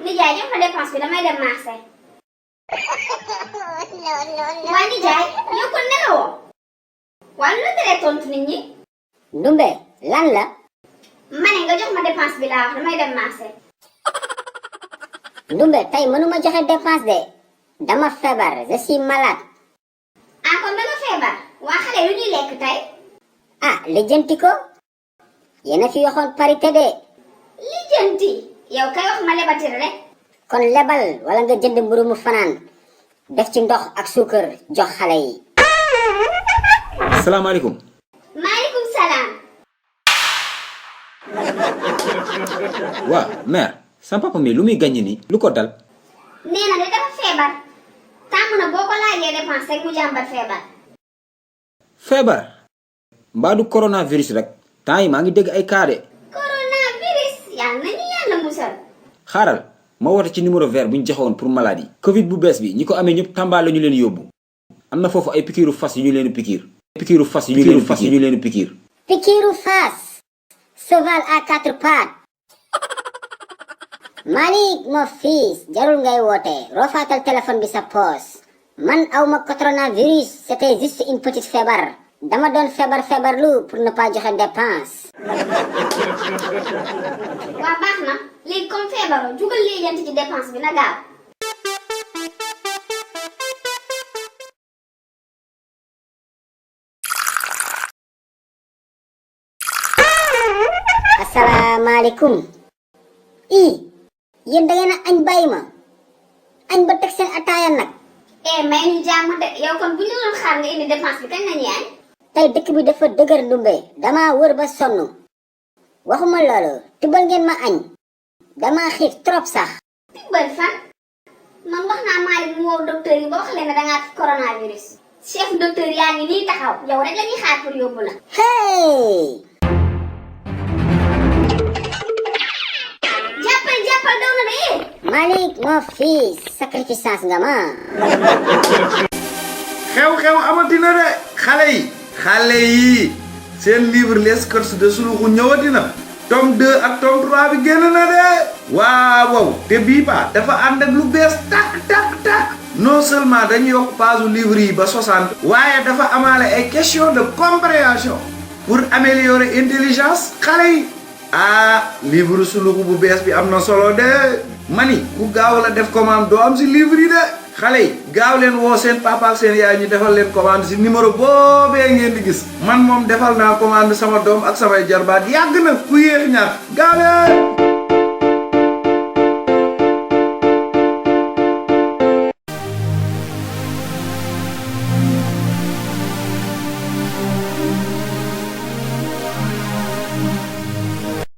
nijaay jox ma dépense bi damay dem marché. waa nijaay yow kon nelawoo. waa lu la teree tontu nit ñi. Ndumbe lan la. ma ne nga jox ma dépense bi laa wax damay dem marché. Ndumbe tey mënuma joxe dépense de dama feebar je suis malade. ah kon danga feebar. waa xale lu ñuy lekk tey. ah lijjanti ko yéen a fi waxoon parité de. lijjanti yow kay wax ma lebatir rek. kon lebal wala nga jënd mburu mu fanaan def ci ndox ak suukar jox xale yi. salaamaaleykum. maaleykum salaam. waa mère sama papa mi lu muy gàññi ni lu ko dal. nee na de dafa feebar. tàmm na boo ko laajee dépense rek mu jàmbat feebar. feebar. mbaa du coronavirus rek. temps yi maa ngi dégg ay cas de. coronavirus yàlla nañu yàlla musal. xaaral ma woote ci numéro vert bu ñu joxewoon pour maladie. Covid bu bees bi ñi ko amee ñëpp Tamba la ñu leen yóbbu. am na foofu ay pikiiru fas yu ñu leen pikiir. pikiiru fas yu ñu leen pikiir. pikiiru fas. cheval à quatre pattes. Malick mon fils jarul ngay woote roofaatal téléphone bi sa poos. man awma coronavirus c'était juste une petite feebar. dama doon feebarlu pour ne pas joxe dépense. waa baax na léegi comme feebaroo jugal lijjanti ci dépense bi na gaaw. asalaamaaleykum. yéen da ngeen a añ bàyyi ma. añ ba teg seen ataaya nag. may ñu jàmm de yow kon bu ñu doon xaar nga indi dépense bi kañ la ñuy añ. tey dëkk bi dafa dëgër Ndumbe dama wër ba sonn. waxuma loolu tibbal ngeen ma añ. dama xiif trop sax. tibbal fan. man wax naa Malick mu woo docteur yi ba wax leen ne dangaa fi coronavirus. chef docteur yaa ngi nii taxaw yow rek la ñuy xaar pour yóbbu la. hey. jàppal daw na de. Malick mon fils sacrifice nga ma. xew-xew amatina de xale yi seen livre les courses de Suluxu ñëwatina tome 2 ak tome 3 bi génn na de waaw te bii ba dafa ànd ak lu bees tak non seulement dañu yokk page livre yi ba 60 waaye dafa amaale ay question de compréhension pour améliorer intelligence xale yi livre Suluxu bu bees bi am na solo de mani ku gaaw la def commande doo am si livre yi de xale yi gaaw leen woo seen papa ak seen yaay ñu defal leen commande si numéro boobee ngeen di gis man moom defal naa commande sama doom ak samay jarbaat yàgg na ku yéex ñaar gaaw leen